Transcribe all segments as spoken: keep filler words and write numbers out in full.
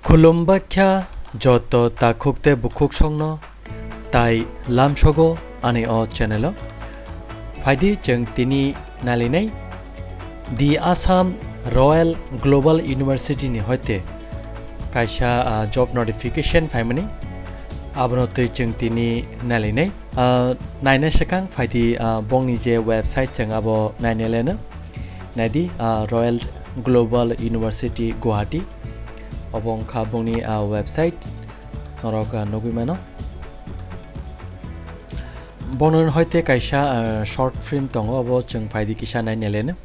Khulumbaikha joto takhuk tei bukhuk songno tai lamsogo ani o channel o. Phaidi chwng tini nailainai The Assam Royal Global University ni hoite kaisa, ah, job notification phaimani, abono twi chwng tini nailainai. Ah, naina swkang phaidi, ah, bongni je website chwng abo nainai leno. Naidi, ah, Royal Global University Guwahati. Obo wngkha bongni, ah, website. Norok, ah, nugwi mano. Bono hoite kaisa, ah, short film tongo, obo chwng phaidi kisa nainai leno.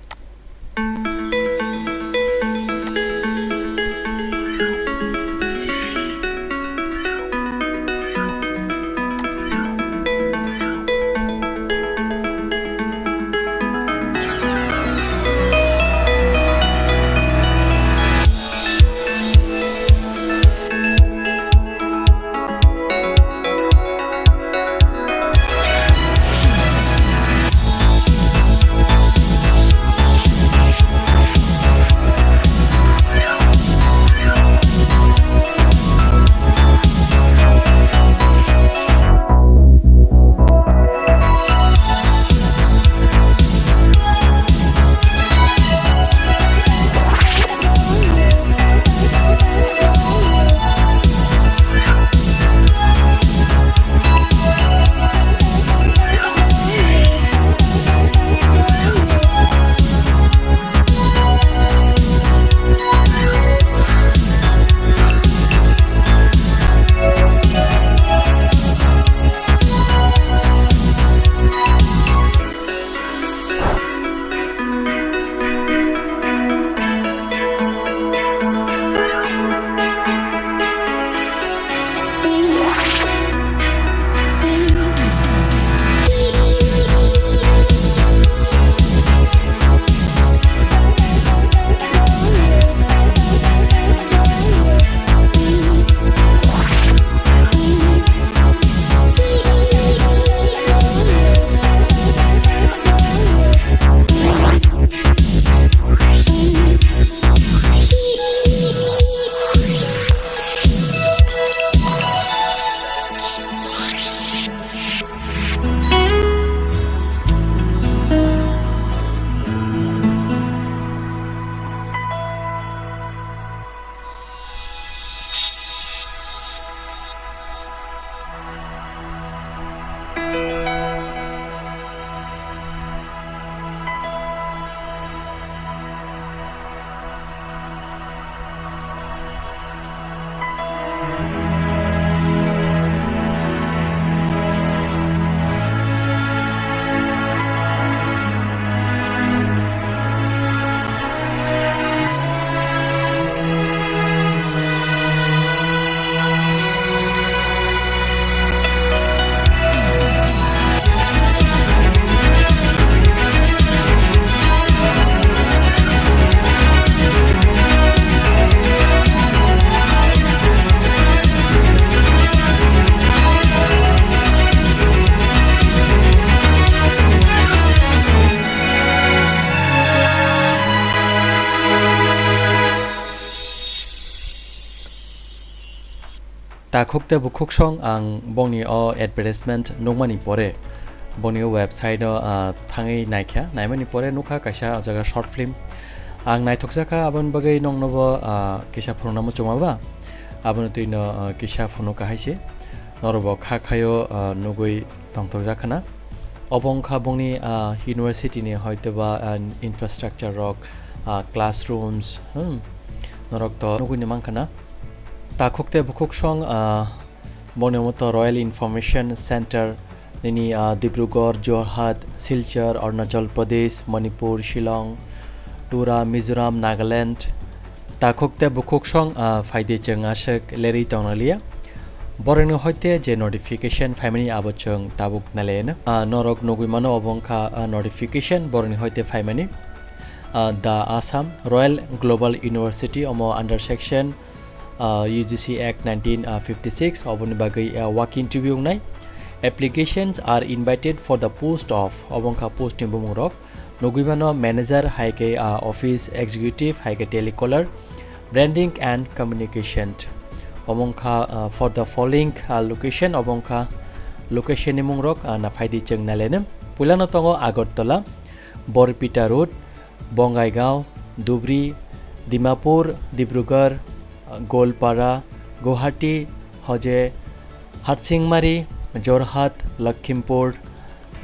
Takhuk tei bukhuk song ang bongni o advertisement nukmani pore, bongni o website o, ah, thangwi naikha, naimani pore nukha kaisa o jaga short film. Ang naithokjakha, aboni bagwi noknobo, ah, kisa phunukna muchungma ba, aboni twino, ah, kisa phunuk kahai se. Norokbo kha khaio, ah, nugwi tongthokjak khna. Obo wngkha bongni, ah, university ni hoitoba, ah, infrastructure rok, ah, classrooms, hmm, norok to nugwi ni mankha na. Takhuk tei bukhuk song, ah, bongni omo to Royal Information Center nini, ah, Dibrugarh, Jorhat, Silchar, Arunachal Pradesh, Manipur, Shillong, Tura, Mizoram, Nagaland, takhuk tei bukhuk song, ah, phaidi chwng aswk lerwi tongna liya. Borokni hoite je notification phaimani abo chwng tabuk nailaino. Ah, norok nugwi mano obo wngkha, ah, notification borokni hoite phaimani. Ah, The Assam Royal Global University omo under section, ah, U G C Act nineteen fifty-six oboni bagwi, ah, walk interview wngnai. Applications are invited for the post of, obo wngkha post ni bumung rok. Nugwi mano manager hai khe, ah, office executive hai khe telecaller, Branding and communication. Obo wngkha, uh, for the following, uh, location, obo wngkha location ni mungrok, uh, na phaidi chwng nailainw. Puilano tongo Agartala, Borpeta Road, Bongaigaon, Dhubri, Dimapur, Dibrugarh, uh, Goalpara, Guwahati, Hoje, Harsingmari, Jorhat, Lakhimpur,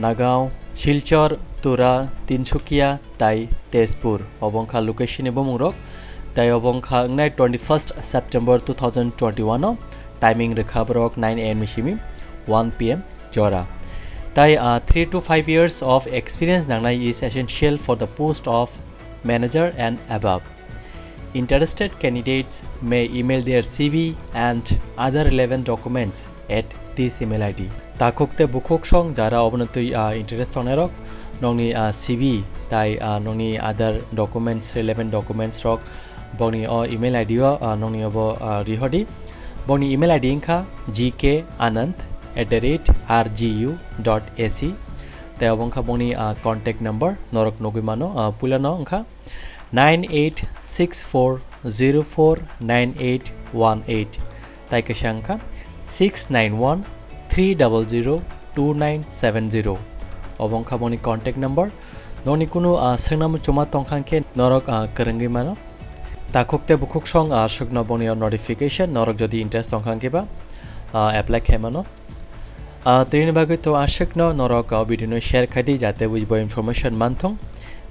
Nagaon, Silchar, Tura, Tinsukia, tai Tezpur. Obo wngkha location ni bumungrok. Tai obo wngkha wngnai twenty-first September two thousand twenty-one o. Timing rwkha borok nine A M ni simi one P M jora. Tai, ah, three to five years of experience nangnai is essential for the post of manager and above. Interested candidates may email their C V and other relevant documents at this email I D. Takhuk tei bukhuk song jara obono twi, ah, interest tongnairok nokni, ah, C V tai, ah, nokni other documents, relevant documents rok bokni o email I D o, ah, nokni obo, ah, rihordi. Bokni email I D wngkha G K anand at the rate R G U dot A C. Tai obo wngkha bokni, ah, contact number norok nugwi mano, ah, puilano wngkha nine eight six four zero four nine eight one eight, tai kaisa wngkha six nine one three double zero two nine seven zero. Obo wngkha boni contact number. Nokni kunu, ah, swngnamo chuma tongkha khe norok, ah, kwrwngwi mano. Takhuk tei bukhuk song, ah, aswkno boni o notification norok jodi interest tongkha khe ba, ah, apply khai mano. Ah, tini bagwi to aswkno norok, ah, video no share khai di jate bujibo information manthung.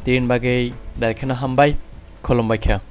Tini bagwi belai kheno hambai, khulumbai kha.